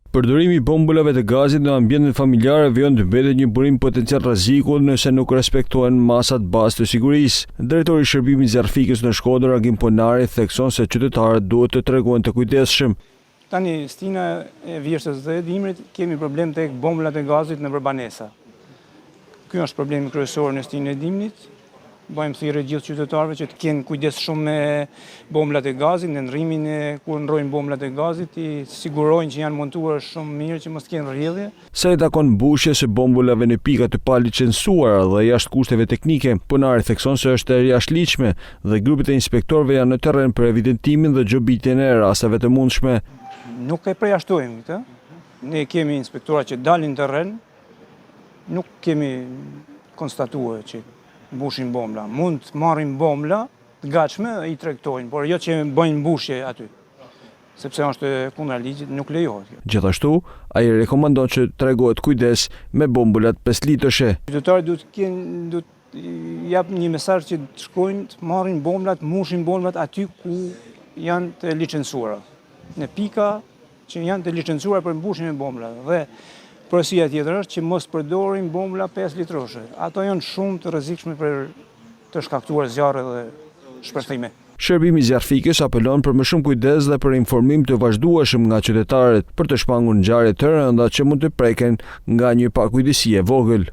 Përdorimi i bombolave të gazit në ambientet familjare vijon të mbetet një burim potencial rreziku nëse nuk respektohen masat bazë të sigurisë. Drejtori i Shërbimit Zjarrfikës në Shkodër, Agim Ponari, thekson se qytetarët duhet të tregohen të kujdesshëm. Tani, stina e vjeshtës dhe e dimrit, kemi problem tek bombolat e gazit nëpër banesa. Ky është problemi kryesor në stinën e dimrit. Bëjmë thirrje gjithë qytetarëve që të kenë kujdes shumë me bombolat e gazit, në ndërrimin e kur ndërrojnë bombolat e gazit, t'i sigurojnë që janë montuar shumë mirë që mos të kenë rrjedhje. Sa i takon mbushjes së bombolave në pika të palicensuara dhe jashtë kushteve teknike, Ponari thekson se është e jashtëligjshme dhe grupet e inspektorëve janë në terren për evidentimin dhe gjobitjen e rasteve të mundshme. Nuk e përjashtojmë këtë. Ne kemi inspektora që dalin në terren, nuk kemi konstatuar që mbushin bombla. Mund të marrin bombla të gatshme dhe i tregtojnë, por jo që bëjnë mbushje aty, sepse është kundra ligjit, nuk lejohet kjo. Gjithashtu, ai rekomandon që të tregohet kujdes me bombolat 5 litërshe. Qytetarët duhet të kenë, duhet jap një mesazh që të shkojnë të marrin bomblat, mbushin bomblat aty ku janë të licencuara. Në pika që janë të licencuara për mbushjen e bombolave. Dhe porosia tjetër është që mos përdorin bombola 5 litroshe. Ato janë shumë të rrezikshme për të shkaktuar zjarre dhe shpërthime. Shërbimi zjarrfikës apelon për më shumë kujdes dhe për informim të vazhdueshëm nga qytetarët për të shmangur ngjarje të rënda që mund të preken nga një pakujdesi e vogël.